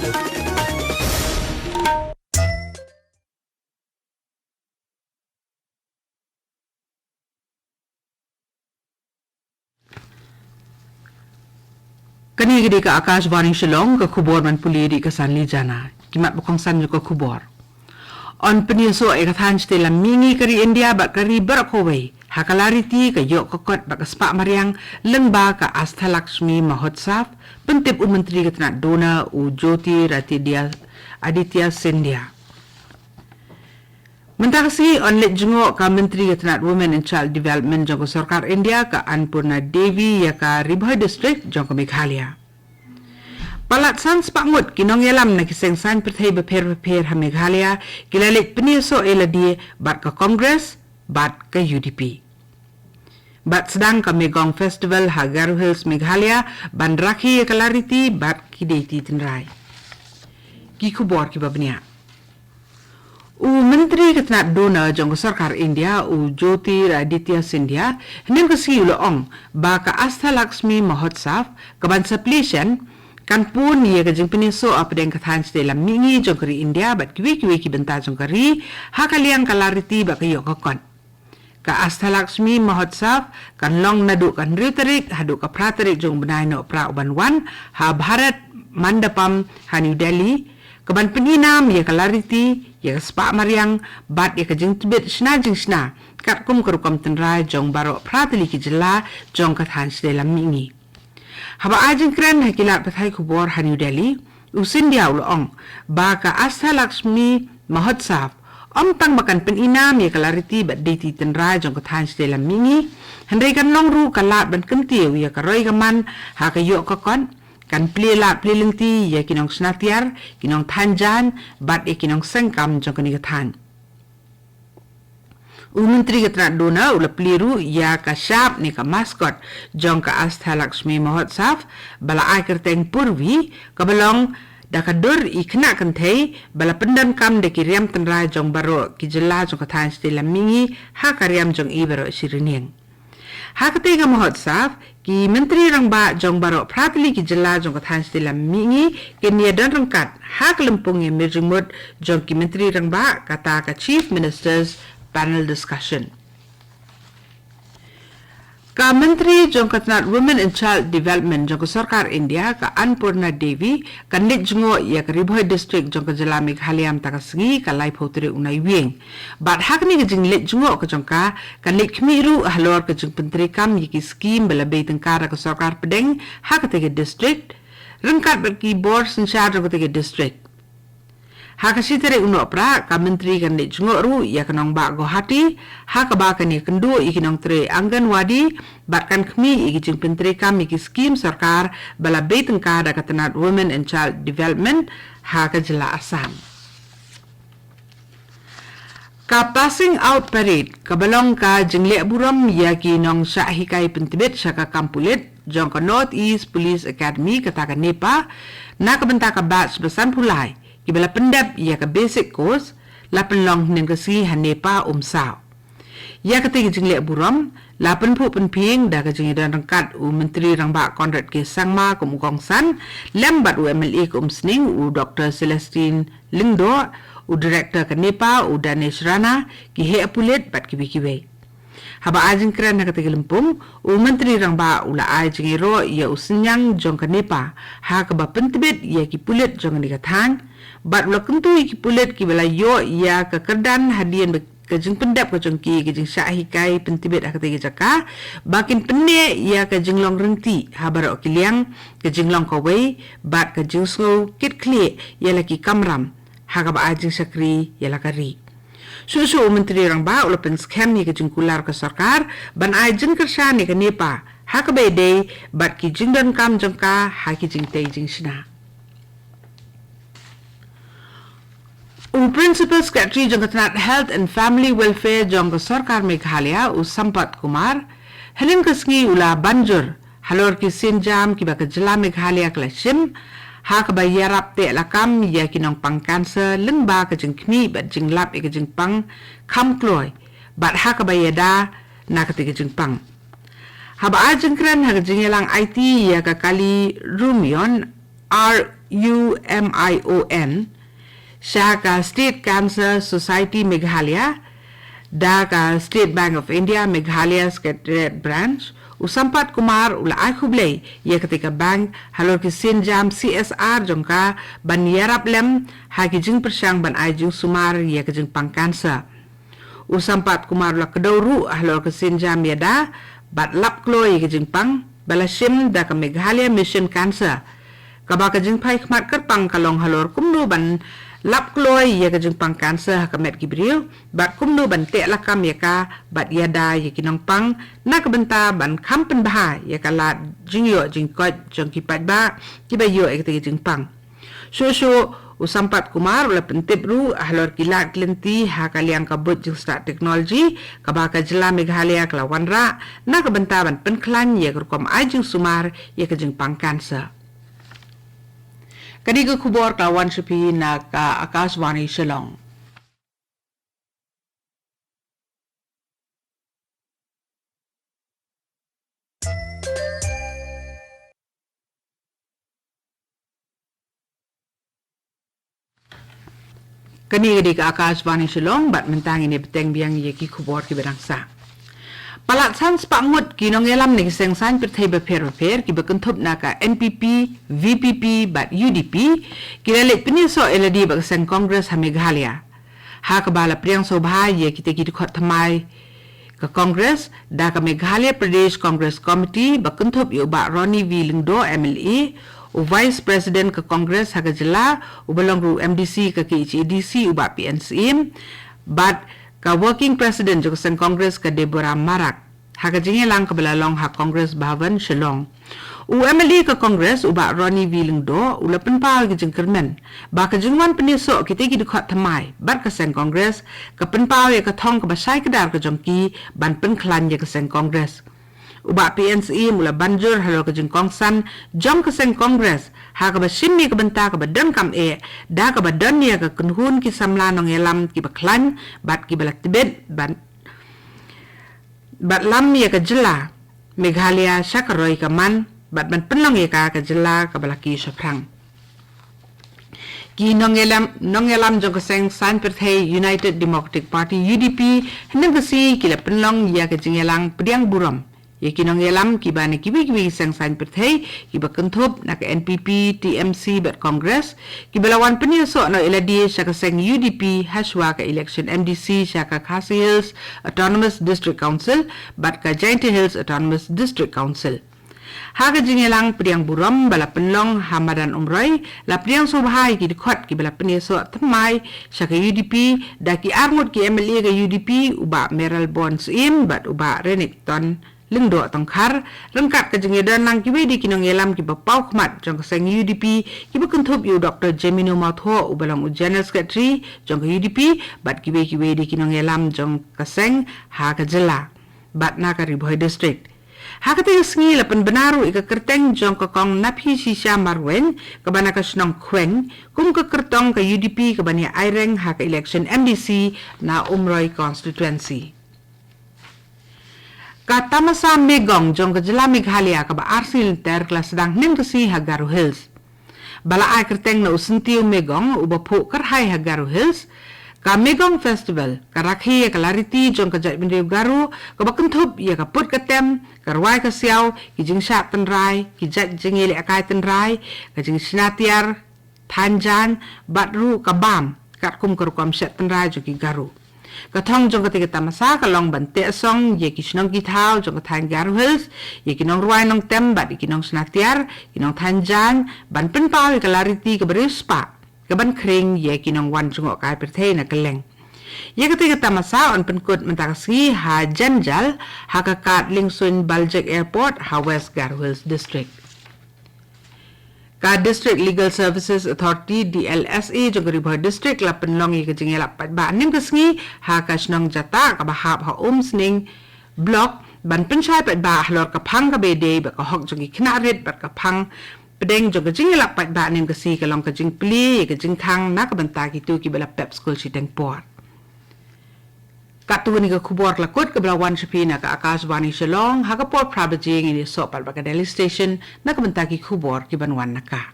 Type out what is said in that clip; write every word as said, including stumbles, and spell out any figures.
Kane ka dei ka Akashvani Shillong, ka khubor ban pule da ka Sanli Jana. Ki mat ba kongsan jong ka khubor. Yn pynïasoh ïa ka thaiñ shatei lam mihngi ka ri India bad ka ri baroh kawei ha ka lariti, ka ïoh ka kot bad ka spah mariang lyngba ka Ashtalakshmi Mahotsav, pyntip u Myntri ka tnat DoNER u Jyotiraditya Scindia. Mynta ka sngi yn leit jngoh ka Myntri ka tnat Women and Child Development jong ka Sorkar India, ka Annpurna Devi, ïa ka Ri Bhoi District jong ka Meghalaya. Palat san spah ngut ki nongïalam na ki seng saiñ pyrthei bapher bapher ha Meghalaya ki la leit pynïasoh ïa lade bad ka Congress bad ka U D P. Bad sdang ka Megong Festival ha Garo Hills, Meghalaya, ban rakhe ïa ka lariti bad ki deiti tynrai. Ki khubor kiba bniah. U Myntri ka tnat DoNER jong ka Sorkar India, u Jyotiraditya Scindia, hynne ka sngi u la ong ba ka Ashtalakshmi Mahotsav, kaban sa plie shen, kan pun ïa ka jingpynïasoh hapdeng ka thaiñ shatei lam mihngi jong ka ri India bad kiwei kiwei ki bynta jong ka ri ha ka liang ka lariti bad ka ïoh ka kot. Ka Ashtalakshmi Mahotsav kan long naduh ka hynriew tarik haduh ka phra tarik jong u bnai Nohprah uban wan ha Bharat Mandapam ha New Delhi, kaban pyni nam ïa ka lariti, ïa ka spah mariang bad ïa ka jingtbit shna jingshna katkum ka rukom tynrai jong baroh phra tylli ki jylla jong ka thaiñ shatei lam mihngi. Haba ai jingkren ha ki lad pathai khubor ha New Delhi, u Scindia u la ong ba ka Ashtalakshmi Mahotsav ym tang ba kan pyni nam ïa ka lariti bad deiti tynrai jong ka thaiñ shatei lam mihngi, hynrei kan long ruh ka lad ban kyntiew ïa ka roi ka man ha ka ïoh ka kot, kan plie lad plie lynti ïa ki nongshna tiar, ki nongthaiñ jaiñ bad ïa ki nongseng kam jong kane ka thaiñ. U Myntri ka tnat DoNER u la plie ruh ïa ka shap ne ka mascot jong ka Ashtalakshmi Mahotsav, ba la ai kyrteng Purvi, kaba long da ka dur i khynnah kynthei ba la pyndonkam da ki riam tynrai jong baroh ki jylla jong ka thaiñ shatei lam mihngi ha ka riam jong i baroh shi rynieng. Ha katei ka Mahotsav, ki Myntri Rangbah jong baroh phra tylli ki jylla jong ka thaiñ shatei lam mihngi kin ïadon ryngkat ha ka lympung ïamir jingmut jong ki Myntri Rangbah, kata ka Chief Minister's Panel Discussion. Ka Myntri jong ka tnat Women and Child Development jong ka Sorkar India, ka Annpurna Devi, kan leit jngoh ïa ka Ri Bhoi District jong ka jylla Meghalaya mynta ka sngi, ka laiphew tarik u Naiwieng. Bad ha kane ka jingleit jngoh ka jong ka, kan leit khmih ruh halor ka jingpyntreikam ïa ki skhim ba la bei tyngka da ka sorkar pdeng ha katei ka district, ryngkat bad ki bor synshar jong katei ka district. Ha ka shi tarik u Nohprah, ka Myntri kan leit jngoh ruh ïa ka nongbah Guwahati, ha kaba kan ïakynduh ïa ki nongtrei Anganwadi bad kan khmih ïa ki jingpyntreikam ïa ki skhim sorkar ba la bei tyngka da ka tnat Women and Child Development ha ka jylla Assam. Ka Passing Out Parade, kaba long ka jingleh burom ïa ki nongshah hikai pyntbit sha ka kam pulit jong ka North East Police Academy, kata ka NEPA, na ka bynta ka batch ba sanphew lai kiba la pyndep ïa ka basic course, la pynlong hynnin ka sngi ha NEPA Umsaw. Ïa katei ka jingleh burom la pynphuh pynphieng da ka jingïadon ryngkat u Myntri Rangbah Conrad K Sangma kum u kongsan, lem bad u M L A ka Umsning u Doktor Celestine Lyngdoh, u Director ka NEPA u Danesh Rana, ki heh pulit bad kiwei kiwei. Haba ai jingkren ha katei ka lympung, u Myntri Rangbah u la ai jingïaroh ïa u synñiang jong ka NEPA ha kaba pyntbit ïa ki pulit jong kane ka thaiñ, bad u la kyntu ïa ki pulit kiba la ïoh ïa ka kyrdan hadien ba ka jingpyndep ka jong ki ïa ka jingshah hikai pyntbit ha katei ka jaka, ba kin pynneh ïa ka jinglong rynti ha baroh ki liang, ka jinglong kawei bad ka jingsngew kitkhlieh ïa la ki kamram ha kaba ai jingshakri ïa la ka ri. Shuh shuh u Myntri Rangbah u la pynskhem ïa ka jingkular ka sorkar ban ai jingkyrshan ïa ka NEPA ha kaba ïadei bad ki jingdonkam jong ka ha ki jingtei jingshna. U Principal Secretary jong ka tnat Health and Family Welfare jong ka Sorkar Meghalaya, u Sampath Kumar, hynnin ka sngi u la ban jur halor ki sienjam kiba ka jylla Meghalaya ka la shim ha kaba ïarap teh lakam ïa ki nongpang cancer lyngba ka jingkhmih bad jinglap ïa ka jingpang kham kloi bad ha kaba ïada na katei ka jingpang. Haba ai jingkren ha ka jingïalang aiti ïa ka kali Rumion, R U M I O N, sha ka State Cancer Society Meghalaya, da ka State Bank of India Meghalaya Secretariat Branch, u Sampat Kumar u la ai khublei ïa katei ka bank halor ki sienjam C S R jong ka ban ïarap lem ha ki jingpyrshang ban ai jingsumar ïa ka jingpang cancer. U Sampat Kumar u la kdew ruh halor ka sienjam ïada bad lap kloi ïa ka jingpang ba la shim da ka Meghalaya Mission Cancer, kaba ka jingphai khmat kyrpang ka long halor kumno ban lap kloi ïa ka jingpang cancer ha ka met ki briew bad kumno ban teh lakam ïa ka bad ïada ïa ki nongpang na ka bynta ban kham pynbha ïa ka lad jingïoh jingkoit jong ki paidbah kiba ïoh ïa katei ka jingpang. Shuh shuh, u Sampat Kumar u la pyntip ruh halor ki lad ki lynti ha ka liang ka buit jingstad technology kaba ka jylla Meghalaya ka la wanrah na ka bynta ban pynkhlaiñ ïa ka rukom ai jingsumar ïa ka jingpang cancer. Kane ka khubor ka la wan sha phi na ka Akashvani Shillong. Kane ka dei ka Akashvani Shillong bad mynta ngin ïa bteng biang ïa ki khubor kiba dang sah. Palat san spah ngut ki nongïalam na ki seng saiñ pyrthei bapher bapher kiba kynthup na ka N P P, V P P bad U D P ki la leit pynïasoh ïalade bad ka seng Congress ha Meghalaya, ha kaba la pdiang sngewbha ïa kitei ki dkhot thymmai ka Congress da ka Meghalaya Pradesh Congress Committee ba kynthup ïa u Bah Ronnie V Lyngdoh M L A, u Vice President ka Congress ha ka jylla uba long ruh M D C ka K H A D C u Bah P N Syiem, bad ka Working President jong ka seng Congress ka Deborah Marak, ha ka jingïalang kaba la long ha Congress Bhavan Shillong. U M L A ka Congress u Bah Ronnie V Lyngdoh u la pynpaw ïa ka jingkyrmen ba ka jingwan pynïasoh kitei ki dkhot thymmai bad ka seng Congress ka pynpaw ïa ka thong kaba shai kdar ka jong ki ban pynkhlaiñ ïa ka seng Congress. U Bah P N Syiem u la ban jur halor ka jingkongsan jong ka seng Congress ha kaba shim ïa ka bynta kaba donkam eh da kaba don ïa ka kynhun ki samla nongïalam kiba khlaiñ bad kiba la tbit ban bad lam ïa ka jylla Meghalaya sha ka roi ka man bad ban pynlong ïa ka ka jylla kaba la ki shaphrang. Ki nongïalam, nongïalam jong ka seng saiñ pyrthei United Democratic Party, U D P, hynne ka sngi ki la pynlong ïa ka jingïalang pdiang burom ïa ki nongïalam kiba na kiwei kiwei ki seng saiñ pyrthei kiba kynthup na ka N P P, T M C bad Congress, kiba la wan pynïasoh noh ïalade sha ka seng U D P hashwa ka election M D C sha ka Khasi Hills Autonomous District Council bad ka Jaintia Hills Autonomous District Council. Ha ka jingïalang pdiang burom ba la pynlong ha madan Umroi, la pdiang sngewbha ïa ki dkhot kiba la pynïasoh thymmai sha ka U D P da ki arngut ki M L A ka U D P, u Bah Mayralborn Syiem bad u Bah Renikton Lyngdoh Tongkhar, ryngkat ka jingïadon lang kiwei de ki nongïalam kiba paw khmat jong ka seng U D P, kiba kynthup ïa u Doktor Jemino Mawthoh uba long u General Secretary jong ka U D P bad kiwei kiwei de ki nongïalam jong ka seng ha ka jylla bad na ka Ri Bhoi District. Ha katei ka sngi la pynbna ruh ïa ka kyrteng jong ka Kong Naphishisha Marwein kaba na ka shnong Khweng kum ka kyrtong ka U D P kaban ïa aireng ha ka election M D C na Umroi constituency. Ka tamasa Megong jong ka jylla Meghalaya kaba arsngi lynter ka la sdang hynne ka sngi ha Garo Hills. Ba la ai kyrteng na u syntiew Megong uba phuh kyrhai ha Garo Hills, ka Megong Festival ka rakhe ïa ka lariti jong ka jaitbynriew Garo kaba kynthup ïa ka put ka tem, ka rwai ka siaw, ki jingshad tynrai, ki jait jingïalehkai tynrai, ka jingshna tiar, thaiñ jaiñ bad ruh ka bam katkum ka rukom shet tynrai jong ki Garo. Ka thong jong katei ka tamasa ka long ban teh song ïa ki shnong ki thaw jong ka thaiñ Garo Hills, ïa ki nongrwai nongtem bad ïa ki nongshna tiar, ki nongthaiñ jaiñ, ban pynpaw ïa ka lariti kaba riewspah kaban khring ïa ki nongwan jngohkai pyrthei na kylleng. Ïa katei ka tamasa yn pynkut mynta ka sngi ha Jenjal, ha ka kad Liengsuiñ Baljek Airport ha West Garo Hills District. Ka District Legal Services Authority, D L S A, jong ka Ri Bhoi District la pynlong ïa ka jingïalap paidbah hynne ka sngi ha ka shnong Jatah kaba hap ha Umsning Block ban pynshai paidbah halor ka phang kaba ïadei bad ka hok jong ki khynnah rit bad ka phang pdeng jong ka jingïalap paidbah hynne ka sngi ka long ka jingplie ïa ka jingkhang na ka bynta kito kiba la pep skul shiteng por. Katto katne ka khubor ka la kut kaba la wan sha phi na ka Akashvani Shillong, ha ka por phra baje ngin ïasoh pat bad ka Delhi Station na ka bynta ki khubor kiban wan na ka.